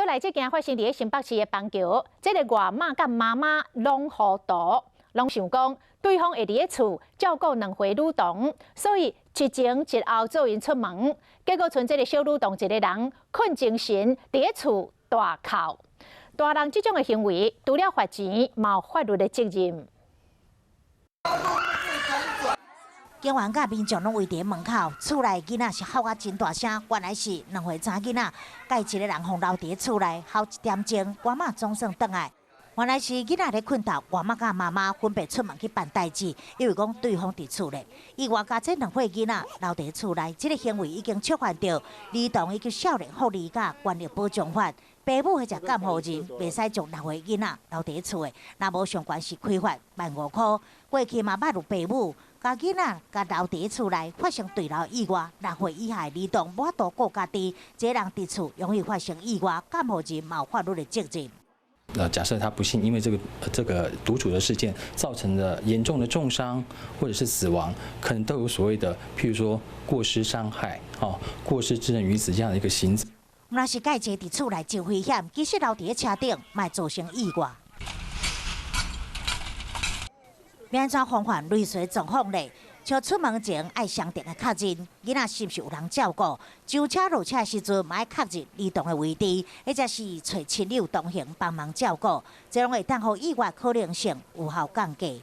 閣來這件發生佇咧新北市的板橋，這个外媽佮媽媽攏糊塗，攏想講對方會佇咧厝照顧兩歲女童，所以一前一後做𪜶出門，結果賰這个小女童一个人睏精神佇咧厝大哭。大人這種的行為，除了罰錢，嘛有法律的責任。警員佮民眾攏圍佇門口，厝內囡仔是哭甲真大聲，原來是兩歲查囡仔，共一個人予留佇厝內，哭一點鐘，外媽總算轉來。原來是囡仔咧睏覺，外媽佮媽媽分別出門去辦代誌，以為講對方佇厝內，意外共這兩歲囡仔留佇厝內，這个行為已經觸犯著兒童以及少年福利佮權益保障法。爸母或者監護人袂使將兩歲囡仔留佇厝的，若無上懸是開罰15,000塊。過去嘛捌有爸母共囡仔共留佇厝內發生墜樓意外，6歲以下兒童無法度顧家己，這人佇厝容易發生意外，監護人嘛有法律的責任。假設他不幸因為這個獨處的事件造成的嚴重的重傷或者是死亡，可能都有所謂的，譬如說過失傷害、哦過失致人於死這樣的一個刑責。若是蓋坐佇厝內真危險，其實留佇咧車頂嘛會造成意外。欲按怎防範類似狀況咧？像出門前愛詳盡的確認，囡仔是毋是有人照顧？上車落車時陣嘛愛確認兒童的位置，或者是揣親友同行幫忙照顧，這攏會當予意外可能性有效降低。